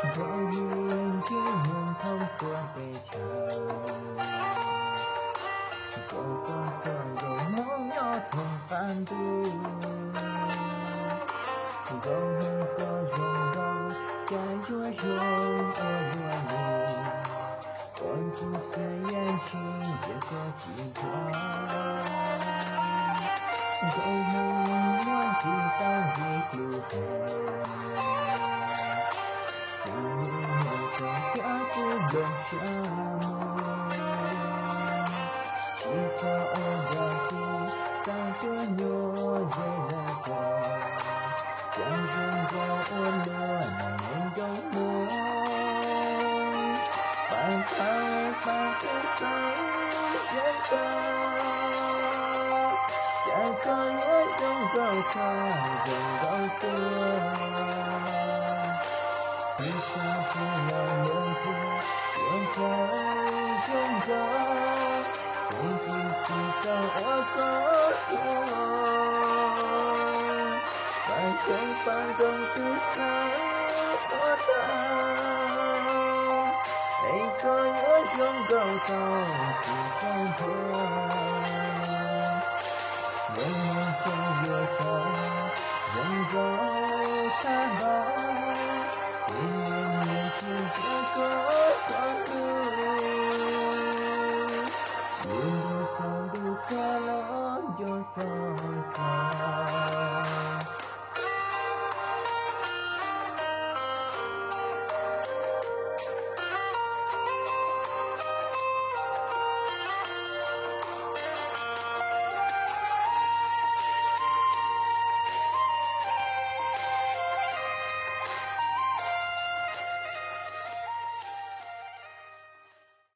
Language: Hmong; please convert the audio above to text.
Nrog yeej ntsib neeg thoob txhua teb chaws, koj pom txog nkauj hmoob nyob thoob qab ntuj. Nkauj hmoob koj zoo nkauj, cas yuav zoo ua luaj li, ua kuv xav yam ntshis ntsia koj tsis nrog. Nkauj hmoob muab ntxhi tau ntxhi dlub heev, cas yuav nyob koj thiab kuv nplooj siab mus. Tsis xav ua dab tsi, xav tuaj nyob ze lawm koj, cas zoo nkauj ua luaj me nkauj hmoob. Pab thawj pab twb txawj zoo nkauj, cas koj yuav zoo nkauj tag zoo nkauj tuaj. Kuv xav tias los luag ntxhi, tsuas ntxhais zoo nkauj, tseem kuv tsis tau ua koj tus. Pab xyoob pab ntoo twb xav tuaj tag, es koj yuav zoo nkauj tau tsis txawj nrhiav. Nkauj hmoob koj yuav txawj zoo nkauj tag npaum, ces niam tsis ntsia koj txoj hlub.